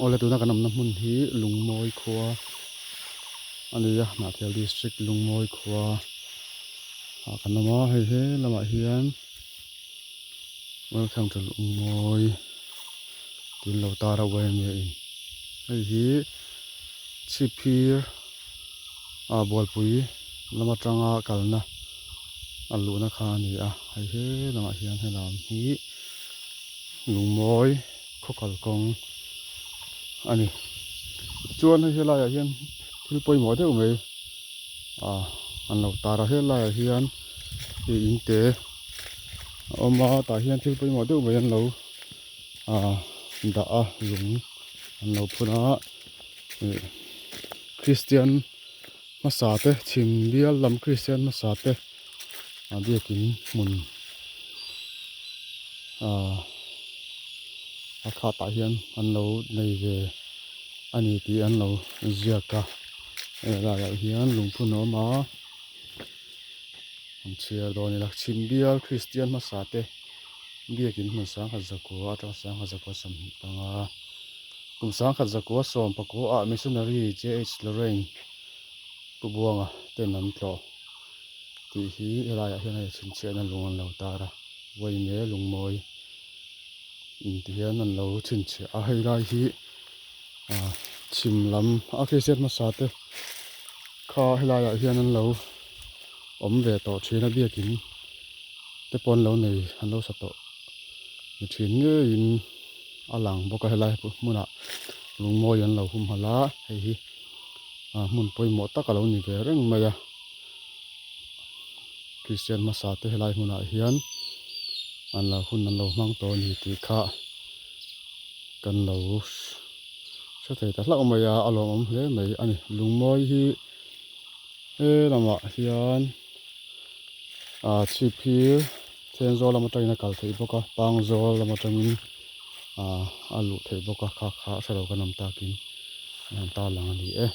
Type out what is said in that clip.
Awle tuna kan awmna hmun hi Lungmawi khua a ni a, Hnahthial District Lungmawi khua ah kan awm a, hei he lamah hian Welcome to Lungmawi tih an lo tar a yma in hei hi chhipphir ah bualpui lam atanga kalna a luhna kha a ni a, hei he lamah hian helam hi Lungmawi. Khaw kalkawng a ni. Chuan hei helaiah hian thil pawimawh deuh mai ah an lo tar a, helaiah hian ih in te a awm a tah hian thil pawimawh deuh mai an lo ah dah a lung an lo phun a ih Kristian hmasa te chhim bial lam Kristian hmasa te a biakin hmun ah a khatah hian an lo nei ve a ni tih an lo ziak a hei laiah hian lungphun a awm a an chhiar dawn ila chhim bial Kristian hmasa te biakin hmun sangkhat zakua atanga sangkhat zakua sawmhnih panga kum sangkhat zakua sawm pakua ah missionary J H Lorraine Pu Buanga ten an tlawh tih hi helaiah hian hei chhinchhiahna lung an lo tar a Vaime lungmawi in ti hian an lo chhinchhiah a hei lai hi ah chhim lam a Kristian hmasa te kha helaiah hian an lo awm ve tawh thin a biakin te pawh an lo nei an lo sa tawh ni thin ngeiin a lang bawk a helai hmunah lungmawi an lo humhalh a hei hi ah hmun pawimawh tak a lo ni ve reng mai a Kristian hmasa te helai hmunah hian an lo hun an lo hmang tawh a ni tih kha kan lo hre thei ta hlauh mai a a lawmawm hle mai a ni lungmawi hi he lamah hian ah chhip hi Thenzawl lam atangin a kal theih bawk a Pangzawl lam atangin ah a luh theih bawk a kha kha a hre lo kan awm takin an han tarlang a ni e.